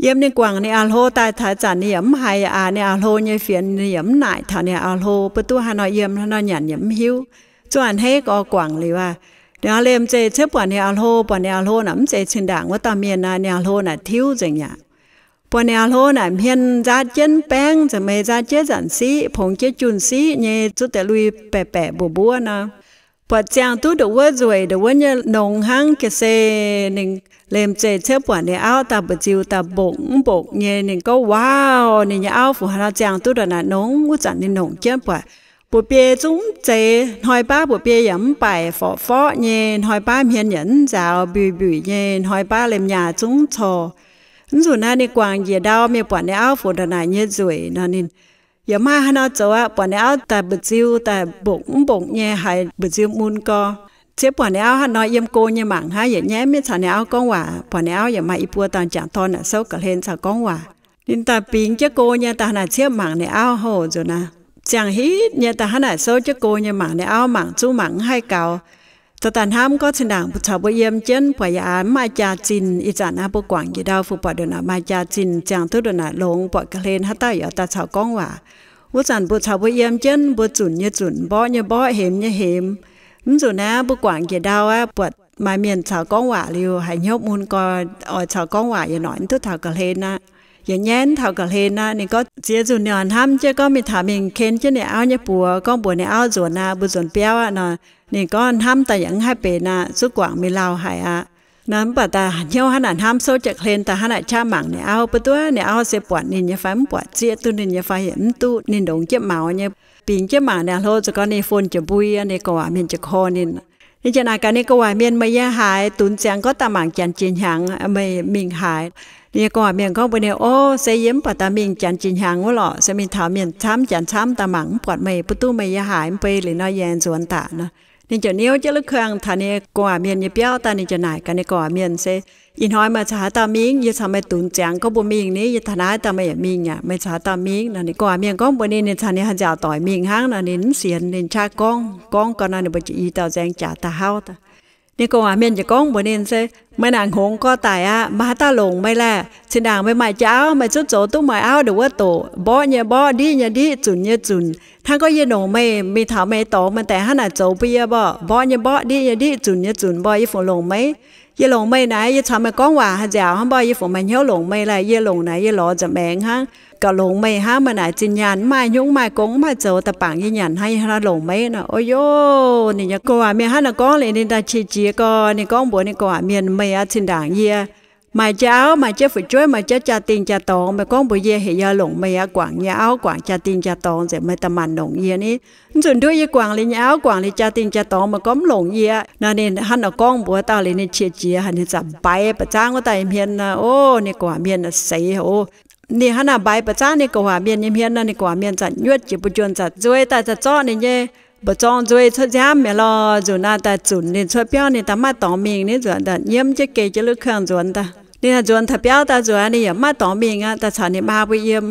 Yiem ninh guangc ninh auv-hlo daaih taux zanc ninh yaac mv haiz aqv, ninh auv-hlo nyei fienx ninh yaac mv naaic taux ninh auv-hlo, mbuo duqv haaix nor yiem, haaix nor nyanc yaac mv hiuv. Zungv a'hneiv gorx guangc liuz aqv. Ninh a'hneiv liemh zeih ciev buatc ninh auv-hlo, buatc ninh auv-hlo naaic mv zeiz zinh ndaangc wuov dauh mienh aqv, ninh auv-hlo naaic tiuv nzengc aqv. Buatc ninh auv-hlo naaic hmien nzaatv jienv baengv nza'hmien, nzaatv jienv nzanc siqv, pongx jienv junh siqv nyei, zuqv deix lui baeqc baeqc mbuov mbuov nor. Buatc ziangh duqv ndongc wuov nzueic, ndongc wuov nyei nongx hnangv ga'sie. Ninh liemh zeih ciev buatc ninh auv daaih mba'nziu daaih mbongc mv mbongc nyei. Ninh gorngv, Waac, ninh nyei auv fungc haaix nor ziangh duqv ndongc naaic nongx? Wuov zanc ninh nongc jienv buatc, mba'biei zungv mv zeiz, hnoi baav mba'biei yaac mv baaic forqv forqv nyei, hnoi baav hmien yaac mv nzaaux mbuic mbuic nyei, hnoi baav liemh nyaah zungv mv corc. Mv zuqc naaiv ninh guangc njiec ndau mingh buatc ninh auv fungc ndongc naaic nyei nzueic nor, ninh yaac mv maaih haaix nor zoux aqv. Buatc ninh auv daaih mba'nziu daaih mbongc mv mbongc nyei, haiz mba'nziu mun gorx. Ciev buatc ninh auv haaix nor yiem go nyei mangc hnangv, yaac nyaiv maiv caux ninh auv gorngv waac. Buatc ninh auv yaac maaih i buo dauh jangc dorn naaic souv ga'hlen caux gorngv waac. Ninh daaih bingx jienv go nyei daaih hnangv naaic ciev mangc ninh auv hoc nzunc naaic. Ziangh hitv nyei daaih hnangv naaic souv jienv go nyei mangc ninh auv, mangc zungv mangc mv haih gaux. Daaih daaih hnamv gorngv, Cin-ndaangc mbuo caux mbuo yiem jienv buatc yaac mv maaih jaax-zinh. Ih zanc naaiv mbuo guangc njiec ndau fungc buatc ndongc naaic maaih jaax-zinh, ziangh duqv ndongc naaic longx, buatc ga'hlen haaix dauh yaac daaih caux gorngv waac. Wuov zanc mbuo caux mbuo yiem jienv, mbuo zunc nyei zunc, mborqv nyei mborqv, hemx nyei hemx. Mv zuqc naaiv mbuo guangc njiec ndau aqv, buatc maaih mienh caux gorngv waac liuz haiz hnyouv mun gorx, oix caux gorngv waac yaac noic mv duqv taux ga'hlen aqv. Yaac nyaiv mv taux ga'hlen aqv. Ninh gorngv ziex nzunc ninh oix hnamv jienv gorngv mingh taux mingh ken jienv ninh auv nyei buoz, gorngv mbuox ninh auv nzuonx aqv, mbuo nzuonx biauv aqv nor. Ninh gorngv hnamv daaih yaac mv haih benx aqv, zuqv guangc mingh lauh haic aqv. Nor mv baac daaih hnyouv hnangv naaic hnamv souv jiex hlen daaih hnangv naaic qaqv mangc ninh auv, butv duqv ninh auv se buatc ninh nyei fai mv buatc, zieqv duqv ninh nyei fai, yaac mv duqv ninh ndongx jienv maux nyei, bingx jienv mangc ninh auv hlo, zoux gau ninh fun jiex mbui, ninh gorngv waac mienh jiex korv ninh. Ninh ziouc naaic gaax ninh gorngv waac mienh, Meih yiem haaix? Dunx ziangx gorngv daaih mangc janx jiex hnyangx, meih mingh haaix? Ninh nyei gorngv waac mienh gorngv mbuox ninh, O, se yie mv baac daaih mingh janx jiex hnyangx wuov lorqc, se mingh taux mienh camv janx camv daaih mangc mv buatc meih, butv duqv meih yiem haaix, mv bei liuz nor yie aengx nzuonx daaih nor. Ninh ziouc niouv jienv lutv kuang taux ninh gorngv waac mienh nyei biauv daaih, ninh ziouc naaic gaax ninh gorngv waac mienh se, Ih hnoi meih caux haaix dauh mingh? Yie caux meih dunx ziangx gorngv mbuo mingh ni, yie taux naaiv daaih meih yaac mingh aqv, meih caux haaix dauh mingh? Nor ninh gorngv waac mienh gorngv mbuox ninh, ninh caux ninh haaix nziaauc doic mingh hnangv. Nor ninh mv sienx, ninh qaqv gorngv, gorngv gau nor ninh mbuo ziouc i dauh nzaeng jaax daaih hlauv daaih. Ninh gorngv waac mienh ziouc gorngv mbuox ninh se, Meih naaic hngongx gorx daic aqv, maaih haaix dauh longc meih laeh? Zinh ndaangc meih maaih jienv auv, meih zungv zoux duqv maaih auv ndongc wuov doqc, mborqv nyei mborqv, ndiqv nyei ndiqv, zunc nyei zunc. Hnangv gorngv yie longc meih mingh taux meih dorngx, meih daaih hnangv naaic zoux bun yie mborqv, mborqv nyei mborqv, ndiqv nyei ndiqv, zunc nyei zunc mborqv, yie fungc longc meih? Yie longc meih naaic, yie caux meih gorngv waac haaix nziaauc hnangv mborqv, yie fungc maaih hnyouv longc meih laeh? Yie longc naaic yie lorz nza'maengx hnangv, gauh longc meih hnangv. Meih naaic zinh nyaanh mv maaih, hnyungv mv maaih, gong mv maaih zoux, daaih bangc yie nyanc hnangv, yie hnangv longc meih nor. O yo, ninh nyei gorngv waac mienh hnangv naaic gorngv liuz, ninh daaih qiex jiez gau, ninh gorngv mbuox ninh gorngv waac mienh, Meih aqv, zinh ndaangc yie maaih jienv auv, maaih jienv fu'jueiv, maaih jienv jaa-dingh jaa-dorngx, meih gorngv mbuox yie heuc yie longc meih aqv, guangc yie nyei auv, guangc jaa-dingh jaa-dorngx nzengc, meih daaih maanc longc yie ni. Mv nzunc nduov yie guangc liuz nyei auv, guangc liuz jaa-dingh jaa-dorngx, meih gorngv mv longc yie aqv. Nor ninh hnangv naaic gorngv mbuox dauh liuz, ninh qiex jiez haic, ninh zanc mbaix ba'zangv wuov dauh nyei hmien nor. O, ninh gorngv waac mienh seix oc. Ninh hnangv naaic mbaix ba'zangv ninh gorngv waac mienh nyei hmien nor, ninh gorngv waac mienh zanc nyuotv jiex mbuo juonh zanc nzueiz daaih, zanc zorqv ninh nyei mba'zorng nzueiz cuotv nziaamv mi'aqv lorh. Nzunc naaiv daaih zunc ninh cuotv biauv, ninh daaih maiv dorngx mingh, ninh nzuonx daaih nyiemv jienv geh jienv lutv kuang nzuonx daaih. Ninh haih nzuonx taux biauv daaih nzuonx, ninh yaac maiv dorngx mingh aqv, daaih caux ninh maa mbuo yiem.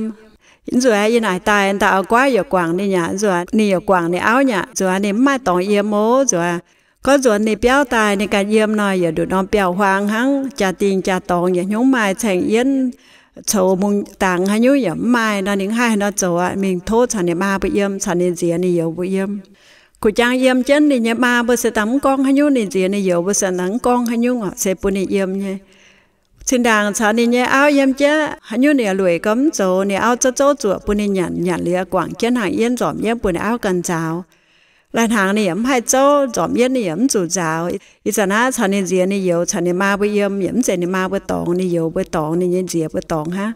Nzuonx yie naaic daaih, daaih auv-guaav yaac guangc ninh aqv, nzuonx ninh yaac guangc ninh auv aqv, nzuonx ninh mv maaih dorngx yiem oc. Nzuonx gorngv nzuonx ninh biauv daaih, ninh ganh yiem nor yaac nduqc norm biauv-huaang hnangv, jaa-dingh jaa-dorngx yaac hnyouv maaih, caeng yienv coux mungz dangx haaix nyungc yaac mv maaih nor, ninh mv haih nor zoux aqv, mingh tov caux ninh maa mbuo yiem, caux ninh nziez ninh youz mbuo yiem. Kuv jangx yiem jienv, ninh nyei maa mbuo se daaih mv gorngv haaix nyungc, ninh nziez ninh youz mbuo se daaih mv gorngv haaix nyungc oc, se bun ninh yiem nyei. Zinh ndaangc caux ninh nyei auv yiem jienv, haaix nyungc ninh yaac lueic gau mv zoux. Ninh auv zouv zouv zuoqc bun ninh nyanc, nyanc liuz guangc jienv hnaangx yienv nzormc yienv bun ninh auv ganh nzaaux. Lai-hnaangx ninh yaac mv haih zouv, nzormc yienv ninh yaac mv zuqc nzaaux. Ih zanc naaiv caux ninh nziez ninh youz caux ninh maa mbuo yiem, yaac mv zeiz ninh maa mbuo dorngx, ninh youz mbuo dorngx, ninh nyei nziez mbuo dorngx hnangv.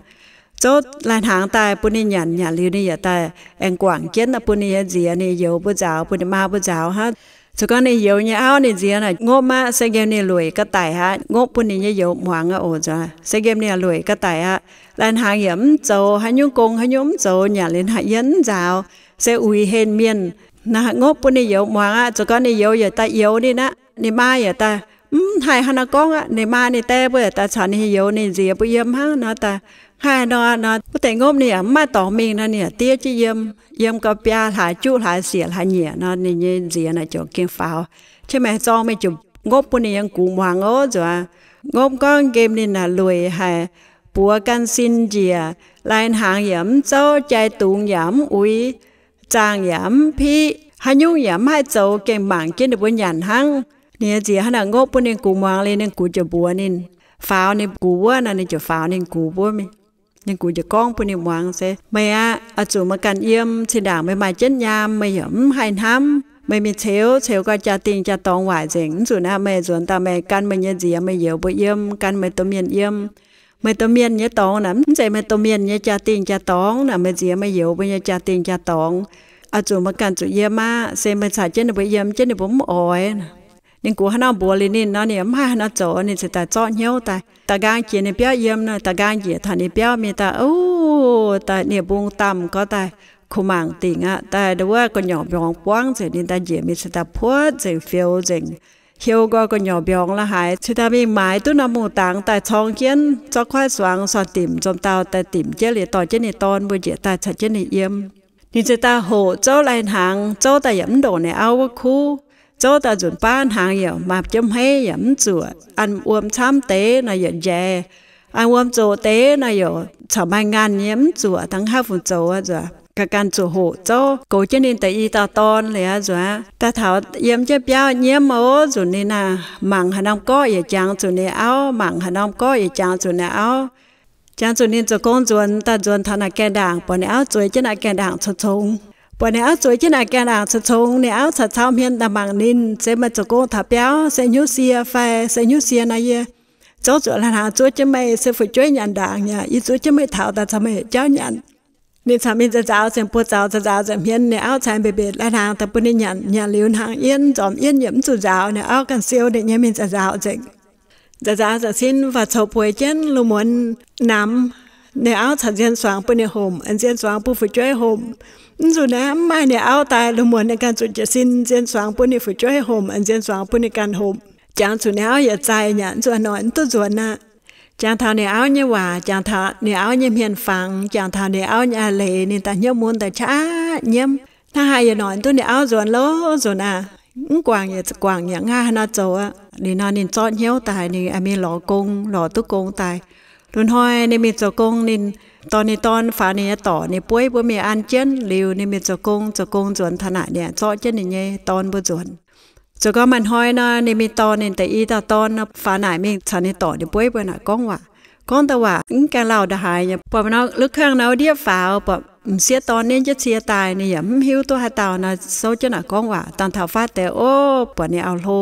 Zouv lai-hnaangx daaih bun ninh nyanc, nyanc liuz ninh yaac daaih aengx guangc jienv bun ninh nyei nziez ninh youz mbuo nzaaux, bun ninh maa mbuo nzaaux hnangv. Zoux gau ninh youz nyei auv ninh nziez naaic ngopv aqv, se nqemh ninh lueic ga'daic aqv, ngopv bun ninh nyei youz muangx aqv oc. Nzuonx se nqemh ninh lueic ga'daic aqv. Lai-hnaangx yaac mv zoux, haaix nyungc gong haaix nyungc mv zoux, nyanc liuz hnaangx yienv mv nzaaux, se uix henh mienh. Naaiv ngopv bun ninh youz muangx aqv. Zoux gau ninh youz yaac daaih youz ninh aqv. Ninh maa yaac daaih mv haih hnangv naaiv gorngv aqv. Ninh maa ninh die mbuo yaac daaih caux ninh youz ninh nziez mbuo yiem hnangv nor daaih. Haih nor, nor wuov deix ngopv ninh yaac mv maaih dorngx mingh nor, ninh yaac diev jienv yiem. Yiem gau biaa hlaax juqv hlaax siec hlaax nyieqc nor, ninh nyei nziez naaic ziouc gengh faaux. Qiex maengx zorng mingh ziouc ngopv bun ninh yiem gux muangx oc. Nzuonx ngopv gorngv nqemh ninh naaic lueic haic, buoz gan sin njiec, lai-hnaangx yaac mv zouv, jai dungz yaac mv uix, zaangh yaac mv piqv, haaix nyungc yaac mv haih zoux, gengh mangc jienv ninh mbuo nyanc hnangv. Ninh nyei nziez hnangv naaic ngopv bun ninh gux muangx liuz, ninh gux ziouc mbuox ninh, faaux ninh gux wuov nor, ninh ziouc faaux ninh gux wuov mingh. Ninh gux ziouc gorngv bun ninh muangx se, Meih aqv, oix zuqc meih ganh yiem. Zinh ndaangc meih maaih jienv nyaam, meih yaac mv haih hnamv. Meih mingh ceux, ceux gau jaa-dingh jaa-dorngx waaic nzengc. Mv zuqc naaiv meih nzuonx daaih meih gan meih nyei nziez meih youz mbuo yiem, gan meih domh mienh yiem. Meih domh mienh nyei dorngx naaic mv zeiz meih domh mienh nyei jaa-dingh jaa-dorngx, naaic meih nziez meih youz mbuo nyei jaa-dingh jaa-dorngx. Oix zuqc meih ganh zuqc yiem aqv. Se meih caux jienv ninh mbuo yiem jienv ninh mbuo mv oix. Ninh gux hnangv nor mbuox liuz ninh nor, ninh mv haih hnangv nor zoux, ninh ziouc daaih zorqv hnyouv daaih. Da'nqaang jiex ninh biauv yiem nor, da'nqaang njiec taux ninh biauv mingh daaih, o, daaih nie-mbung damh gorx daaih, kuh mangc dingc aqv. Daaih wuov gu'nyuoz mbiorngz buangv nzengc, ninh daaih njiec mingh cingx daaih puotv nzengc, fioux nzengc, hiou nqoi gu'nyuoz mbiorngz la'haaix, cingx daaih mingh maaiz duqv norm mungh dangx daaih corng jienv, zorqv kuaaiv suangx sorn-dimc nzom ndau daaih dimc jienv liuz dorh jienv ninh dorn mbuo njiec daaih caux jienv ninh yiem. Ninh ziouc daaih hoqc zouv lai-hnaangx, zouv daaih yaac mv ndongc ninh auv wuov kuv. Zouv daaih nzunc baav hnaangx yaac maaih jienv hmeiv yaac mv zuoqc, an wuom camv deix nor yaac njaix, an wuom zoqc deix nor yaac caux maaih nganh nyei mv zuoqc, dangh haav fungc zoux aqv nzuonx. Ganh ganh zuqc hoqc zouv goux jienv ninh deix i dauh dorn liuz aqv nzuonx. Daaih taux yiem jienv biauv nyiemv oc, nzunc ninh naaic mangc haaix norm gorqv yaac jangx zuqc ninh auv, mangc haaix norm gorqv yaac jangx zuqc ninh auv. Jangx zuqc ninh zoux gong nzuonx, daaih nzuonx taux naaic gaengh ndaangc, buatc ninh auv zueiz jienv naaic gaengh ndaangc congx congx. Buatc ninh auv zueiz jienv naaic gaengh ndaangc congx, ninh auv caux cau hmien daaih mangc ninh, Se meih zoux gong taux biauv se hnyouv sie fai? Se hnyouv sie nor yie zouv zuqc lai-hnaangx zuov jienv meih, se fu'jueiv nyanc ndaangc yaac yie zuov jienv meih taux daaih caux meih jauv nyanc. Ninh caux mingh nzaaux nzaaux ziangx buoz zaux, nzaaux nzaaux ziangx hmien, ninh auv cingx mbenc mbenc lai-hnaangx daaih bun ninh nyanc. Nyanc liuz hnaangx yienv, nzormc yienv yaac mv zuqc nzaaux. Ninh auv ganh siou ninh nyei mingh nzaaux nzaaux nzengc. Nzaaux nzaaux ziangx sin faaux coux bueix jienv lungh muonz namx, ninh auv caux nzien suangx bun ninh homc, nzien suangx bun fu'jueiv homc. Mv nzunc naaiv mv maaih ninh auv daaih, lungh muonz ninh ganh zuqc jiez sin nzien suangx bun ninh fu'jueiv homc, nzien suangx bun ninh ganh homc. Jangx zuqc ninh auv yietc zaih nyanc, zuqc noic mv duqv nzuonx aqv. Jangx taux ninh auv nyei waac, jangx taux ninh auv nyei hmien fangx, jangx taux ninh auv nyei a'leiz, ninh daaih hnyouv mun daaih qaqv nyiemv. Hnangv haaix yaac noic mv duqv ninh auv nzuonx lov nzuonx aqv. Mv guangc yaac guangc yaac mv haih haaix nor zoux aqv. Liuz nor ninh zorqv hnyouv daaih, ninh mingh lorz gong, lorz duqv gong daaih. Lungh hnoi ninh mingh zoux gong, ninh dorh ninh dorn faaux ninh nyei dorc, ninh bueiv mbuo mingh an jienv. Liuz ninh mingh zoux gong, zoux gong nzuonx taux naaic, ninh zorqv jienv ninh nyei dorn mbuo nzuonx. Zoux gau maaih hnoi nor, ninh mingh dorh ninh deix i dauh dorn faaux naaic mingh caux ninh dorc ninh bueiv mbuo naaic gorngv waac. Gorngv dauh waac mv gaengh lauh ndongc haaix nyei. Buatc nor lutv kang nor ndiev faaux, buatc m'sieqv dorn nienv jienv cie daaih, ninh yaac mv hiuv duqv haaix dauh nor, souv jienv naaic gorngv waac. Dangh taux fatv deix, o, buatc ninh auv hlo.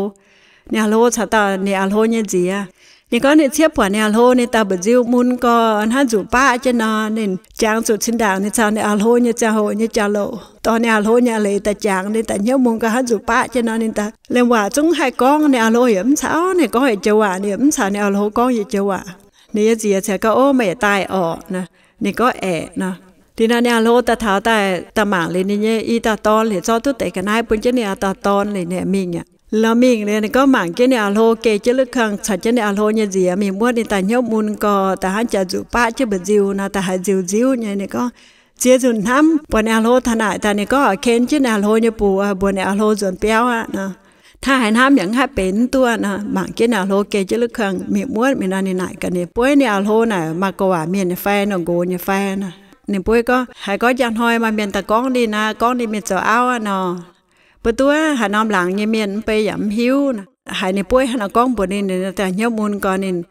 Ninh auv hlo caux dauh ninh auv hlo nyei nziex. Ninh gorngv ninh ciev buatc ninh auv hlo, ninh dauh mba'nziu mun gorx hnangv nzuqc baqv jienv nor. Ninh jangx zuqc zinh ndaangc ninh caux ninh auv hlo nyei ziangh hoc nyei jauv-louc, dorh ninh auv hlo nyei a'leiz daaih jangx, ninh daaih hnyouv mun gorx hnangv nzuqc baqv jienv nor. Ninh daaih liemh waac zungv mv haih gorngv, ninh auv hlo yaac mv caux ninh gorngv yietc joux waac, ninh yaac mv caux ninh auv hlo gorngv yietc joux waac. Ninh nyei nziex cingx gorngv, O, meih daaih orqc? Ninh gorngv, Aeqc, nor. Liuz nor ninh auv hlo daaih taux daaih, daaih mangc liuz ninh nyei i dauh dorn liuz, zorqv duqv deix ga'naaiv bun jienv ninh i dauh dorn liuz, ninh mingh aqv. Lorz mingh liuz ninh gorngv mangc jienv ninh auv hlo geh jienv lutv kang caux jienv ninh auv hlo nyei nziex mingh muotv ninh daaih hnyouv mun gorx, daaih hnangv jaax nzuqc baqv jienv mba'nziu nor, daaih haiz nziu nziuv nyei. Ninh gorngv ziex nzunc hnamv buatc ninh auv hlo taux naaic daaih, ninh gorngv oix ken jienv ninh auv hlo nyei buoz, mbuox ninh auv hlo nzuonx biauv aqv nor. Hnangv haaix hnamv yaac mv haih benx duqv nor. Mangc jienv ninh auv hlo geh jienv lutv kang mingh muotv mingh nor, ninh naaic gaax ninh bueiv, ninh auv hlo naaic maaih gorx waac mienh nyei fai, nongc nqox nyei fai nor. Ninh bueiv gorngv, Haiz gorngv njang hnoi maaih mienh daaih gorngv ninh aqv, gorngv ninh mingh zoux auv aqv nor. Mbuo duqv haaix norm laangz nyei mienh mv bei yaac mv hiuv nor. Haiz ninh bueiv hnangv naaic gorngv mbuox ninh, ninh daaih hnyouv mun gorx ninh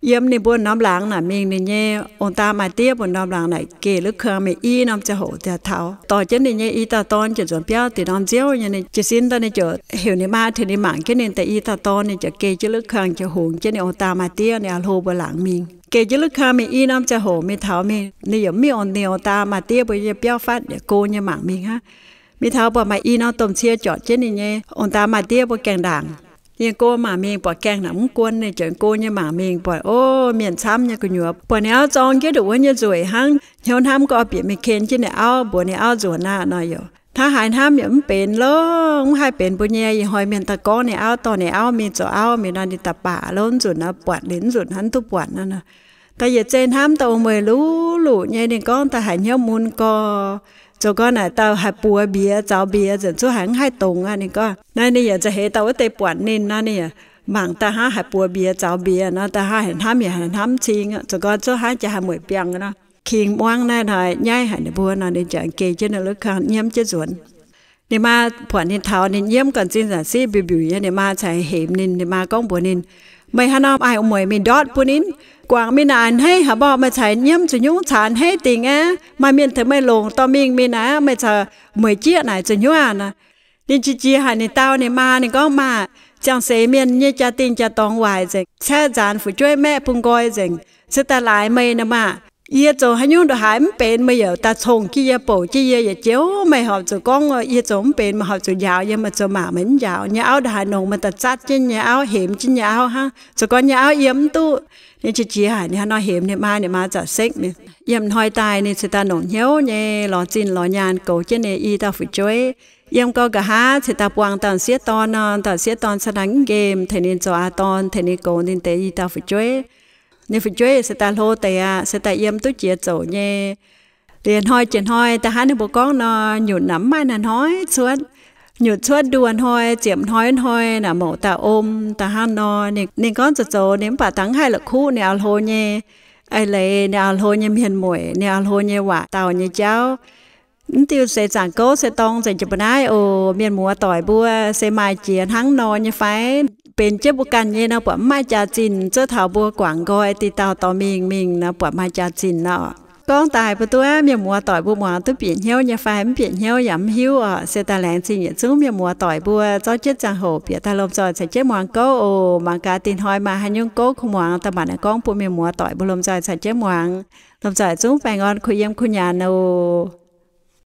yiem ninh mbuo norm laangz naaic mingh, ninh nyei ong-daa maa-diev mbuo norm laangz naaic geh lutv kang mingh i norm ziangh hoc daaih taux dorh jienv ninh nyei i dauh dorn ziouc nzuonx biauv diqc norm nziouv nyei. Ninh jiez sin daaih ninh ziouc heuc ninh maa tengx ninh mangc jienv ninh deix i dauh dorn. Ninh ziouc geh jienv lutv kang ziouc hungx jienv ninh ong-daa maa-diev, ninh auv hlo mbuo laangz mingh. Geh jienv lutv kang mingh i norm ziangh hoc mingh taux mingh, ninh yaac mv mingh ong, ninh ong-daa maa-diev mbuo nyei biauv fatv, yietc go nyei mangc mingh hnangv. Mingh taux buatc maaih i norm domh cie zorc jienv ninh nyei ong-daa maa-diev mbuo gaengh ndaangc. Ninh go mangc mingh buatc gaengh naaic mv guon, ninh ziouc go nyei mangc mingh buatc, o, mienh camv nyei gu'nyuoz. Buatc ninh auv zorng jienv ndongc wuov nyei nzueic hnangv, hnyouv hnamv gorngv bieqc mingh ken jienv ninh auv, mbuox ninh auv nzuonx aqv nor. Yaac hnangv haaix hnamv yaac mv benx lorqc, mv haih benx mbuo nyei. Ih hnoi mienh daaih gorngv ninh auv, dorh ninh auv mingh zoux auv mingh nor, ninh daaih baac lorqc, mv nzunc nor buatc liuz, mv nzunc hnangv duqv buatc nor. Daaih yietc zei hnamv daaih ong-mueic luv luqc nyei. Ninh gorngv daaih haiz hnyouv mun gorx, zoux gau naaic dauh haiz buoz mbiex zaux mbiex nzengc, zuov haiz mv haih dongz aqv. Ninh gorngv naaiv ninh yaac nza'heix dauh wuov deix buatc ninh nor, ninh yaac mangc daaih hnangv haiz buoz mbiex zaux mbiex nor, daaih hnangv haic hnamv yaac haiz hnamv cing aqv. Zoux gau zuov hnangv jaax haic mueic biangh nor, king muangv naaiv hnoi nyaiv haic ninh mbuo nor, ninh ziouc geh jienv ninh lutv kang nyiemv jienv nzuonx. Ninh maa buatc ninh taux, ninh nyiemv ganh zinh nzaanc siqv mbiuh mbiuh nyei. Ninh maa cingx hemx ninh. Ninh maa gorngv mbuox ninh, Meih haaix norm maaih mueic mingh ndortv bun ninh guangc mingh naaic a'hneiv haaix, mborqv meih caux nyiemv zuqc nyungc caux a'hneiv dingc aqv. Maaih mienh tengx meih longc dorh mingh mingh naaic, meih caux mueic jieqv naaic zuqc nyuoz aqv nor. Ninh qiex jiez haic ninh dau ninh maa, ninh gorngv, Maa, ziangh seix mienh nyei jaa-dingh jaa-dorngx waaic nzengc, caeqv nzaanx fu'jueiv maeqv bun nqoi nzengc, se daaih laaix meih nor maah! Yie zoux haaix nyungc ndongc haaix mv benx, meih yaac daaih congh jienv yie, bouc jienv yie, yietc joux meih horpc zuqc gorngv yie zoux mv benx, meih horpc zuqc njaaux yie, meih zoux mangc meih mv njaaux. Nyei auv ndongc haaix nongx meih daaih zatv jienv nyei auv, hemx jienv nyei auv hnangv, zoux gau nyei auv yiem mv duqv. Ninh qiex jiez haic ninh hnangv nor hemx ninh maa, ninh maa zaqc sekv ninh. Yiem hnoi daaih ninh cingx daaih longc hnyouv nyei lorz zinh lorz nyaanh goux jienv ninh i dauh fu'jueiv. Yiem gau nqa'haav cingx daaih buangh dauh sieqv dorn nor, dauh sieqv dorn cingx daaih mv nqemh tengx ninh zoux aa dorn, tengx ninh goux ninh deix i dauh fu'jueiv. Ninh fu'jueiv cingx daaih hlo deix aqv, cingx daaih yiem duqv jiex zoux nyei. Liuz hnoi jiex hnoi da'hnangv ninh mbuo gorngv nor, nyutc naaic mv maaih naaiv hnoi cuotv. Nyutc cuotv nduoh hnoi, ziepc hnoi hnoi naaic mouc daaih om da'hnangv nor. Ninh gorngv zoux zoux ninh mv baac da'hnangv haih la'kuqv ninh auv hlo nyei a'leiz, ninh auv hlo nyei mienh mueic, ninh auv hlo nyei waac dauh nyei jauv. Mv diuh seix zaangc gouv se dorng nzengc jiex mbu'naaiv oc. Mienh muoz doic mbuo se maaih jiex hnangv nor nyei fai? Benx jienv mbuo ganh nyei nor buatc mv maaih jaax-zinh, zuov taux mbuo guangc nqoi dih dauh dorh mingh mingh nor buatc maaih jaax-zinh nor. Gorngv daaih mbuo duqv mienh muoz doic mbuo muangx duqv bieqc hnyouv nyei fai mv bieqc hnyouv yaac mv hiuv oc. Se daaih laengz zingh yietc zungv mienh muoz doic mbuo zorqv jienv ziangh hoc bieqc daaih lomh nzoih caux jienv muangx gouv oc. Mangc gaax dinh hnoi maaih haaix nyungc gouv kuh muangx daaih mangc naaiv gorngv bun mienh muoz doic mbuo lomh nzoih caux jienv muangx. Lomh nzoih zungv baengh orn kuh yiem kuh nyanc oc.